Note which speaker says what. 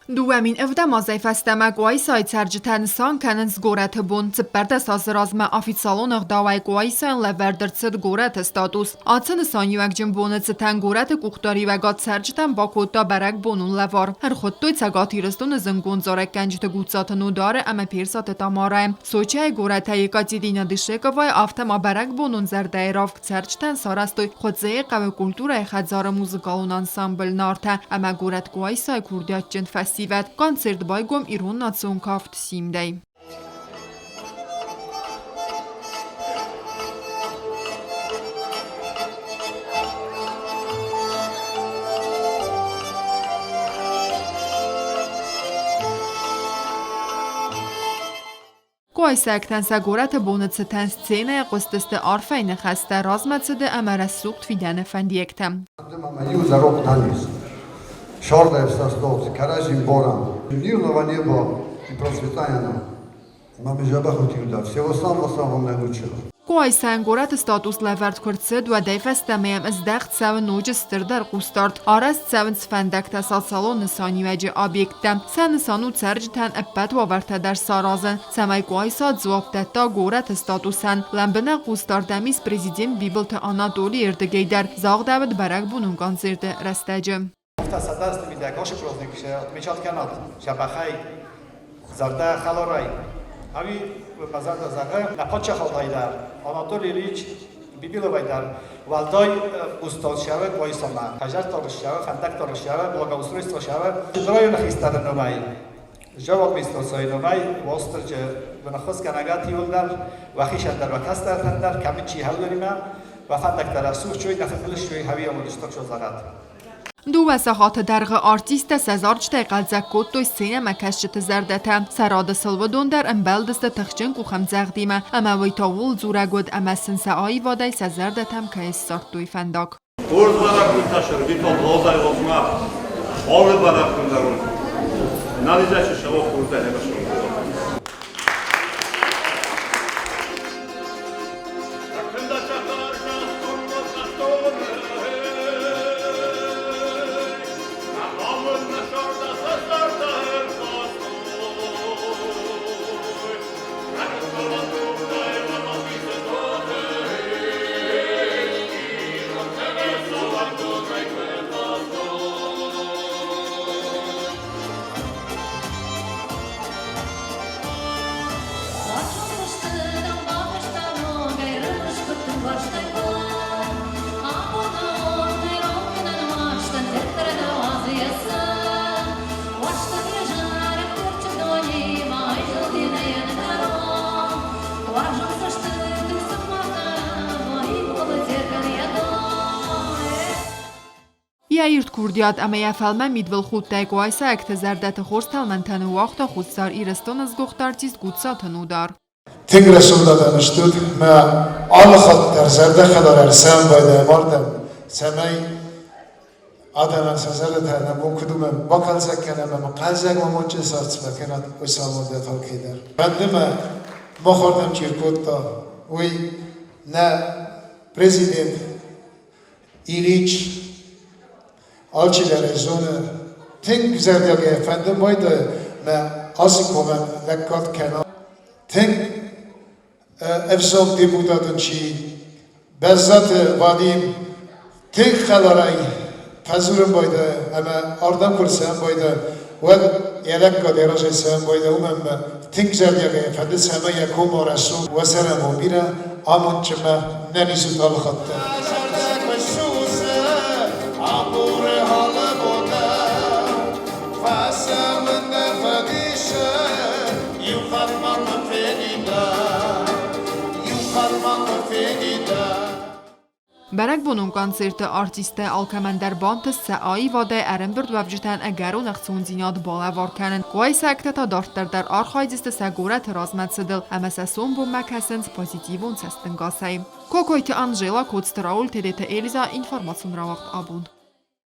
Speaker 1: 2007 азӕй фӕстӕмӕ Къуайсайы цӕрджытӕ нысан кӕнынц горӕты бон. 14 азы размӕ официалон ӕгъдауӕй Къуайсайӕн лӕвӕрд ӕрцыд горӕты статус. Ацы нысаниуӕгджын боны цытӕн горӕты къухдариуӕгад цӕрджытӕн бакодта бӕрӕгбонон лӕвар. Ӕрхуыдтой Цӕгат Ирыстоны зындгонд зарӕггӕнджыты Гуццаты Нодары ӕмӕ Персаты Тамарӕйы. Сочӕйы горӕтӕй Екатерина Дышековайы афтӕ ма бӕрӕгбонон зӕрдӕйы равг цӕрджытӕн сарӕзтой Хуыцъейы хъӕуы культурӕйы хӕдзары музыкалон ансамбль Нартӕ ӕмӕ горӕт Къуайсайы курдиатджын фӕсивӕд. Концерт байгом ирон национ кафт Симдӕй. Къуайсӕгтӕн сӕ горӕты боны цытӕн сценӕйы хъуыстысты арфӕйы ныхӕстӕ, размӕцыды ӕмӕ рӕсугъд фидӕны фӕндиӕгтӕ.
Speaker 2: Иу зӕронд нал ис. Сордӕфсӕстот, кӕрӕдзин борӕн. Мирного неба и процветания нам. Мамы дзӕбӕх ут Всего самого самого наилучшего.
Speaker 1: Къуайсайӕн горӕты статус лӕвӕрд куы рцыд, уӕдӕй фӕстӕмӕ йӕм здӕхт цӕуы ноджы стырдӕр хъусдард. Арӕзт цӕуынц фӕндӕгтӕ социалон нысаниуӕджы объекттӕ. Сӕ нысан у цӕрджытӕн ӕппӕт уавӕртӕ дӕр саразын, цӕмӕй Къуайса дзуапп дӕтта горӕты статусӕн. Лӕмбынӕг хъусдард ӕм ис президент Бибылты Анатолийы рдыгӕй дӕр, загъдӕуыд бӕрӕгбонон концерты рӕстӕджы.
Speaker 3: Афтӕ мидӕг ошипрозник отмечать кӕнӕд зӕбӕхӕй, зӕрдӕ хӕларӕй. Ӕви мӕ зӕрдӕ зӕгъы, нӕ паддзахадӕй дӕр, Анатолий Ильич Бибиловӕй дӕр уӕлдай устал сӕвы Къуайсамӕ, хӕдзӕрттӕ сӕвы, фӕндӕгтӕ сӕвы, благоустройство сӕвы. Районы хистӕры номӕй, Жават администрацийы номӕй Уастырджы быныххуысгӕнӕгӕт иуылдӕр, уӕхицӕн дӕр, уӕ кӕстӕртӕн дӕр, кӕмын чи хӕллоримӕ, уӕ фӕндӕгтӕ рӕсугъд суй, нӕ фыдбылыз суй, хӕуи амондыстыр зӕгъӕд.
Speaker 1: Дыууӕ сахаты дӕргъы артисттӕ сӕ зарджытӕй хъӕлдзӕг кодтой сценӕмӕкӕсджыты зӕрдӕтӕ. Сӕ рады сыл уыдон дӕр ӕмбӕлдысты тыхджын къухӕмдзӕгъдимӕ, ӕмӕ уый та ууыл дзурӕг уыд, ӕмӕ сын сӕ аивадӕй сӕ зӕрдӕтӕм кӕй ссардтой фӕндаг.
Speaker 4: Хорз бӕрӕгбонтӕ сӕрбитон лозӕй-лозмӕ, алы бӕрӕгбон дӕр уын нӕлизӕчы сӕ хорзӕй ӕмӕ
Speaker 1: Йӕ ирд курдиат ӕмӕ йӕ фӕлмӕн мидбылхудтӕй къуайсайӕгты зӕрдӕты хорз тӕлмӕнтӕ ныууагъта Хуссар Ирыстоны сгуыхт артист Гуццаты Нудар.
Speaker 5: Тынг рӕсугъд адӕм стут, мӕ алы хатт дӕр зӕрдӕхӕлар ӕрсӕмбӕлӕм ардӕм, цӕмӕй адӕмӕн сӕ зӕрдӕтӕ нӕ бон куыд у, мӕ бахъӕлдзӕг кӕнӕм ӕмӕ хъӕлдзӕг амондджын цард цы бакӕнат, уыцы амондӕт алкӕй дӕр. Фӕнды мӕ, махуардӕм чи ркодта, уый нӕ президент Ильич алчидӕр ӕй зоны, тынг зӕрдиагӕй фӕнды байдайы мӕ ацы комӕн лӕггад кӕна. Тынг ӕвзонг депутат ын чи Бӕззаты Вадим тынг хӕларӕй фӕдзурын байдайы ӕмӕ ардӕм куы рцӕуын байдайы, уӕд йӕ лӕггад йӕ разӕй цӕуын байдайы, уымӕн ӕмӕ тынг зӕрдиагӕй фӕнды, цӕмӕй йӕ ком арӕзт уӕ цӕрӕнбон бирӕ амондджынмӕ нӕ низут алы хатт дӕр.
Speaker 1: Бӕрӕгбонон концерты артисттӕ алкӕмӕн дӕр бантыст сӕ аивадӕй ӕрӕмбырдуӕвджытӕн ӕгӕрон ӕхцондзинад балӕвар кӕнын. Къуайсӕгтӕ та дарддӕр дӕр архайдзысты сӕ горӕты размӕцыдыл ӕмӕ сӕ сомбонмӕ кӕсынц позитивон цӕстӕнгасӕй. Кокойты Анжела, Коцты Рауль, Тедеты Эльза, информацион рауагъд абон.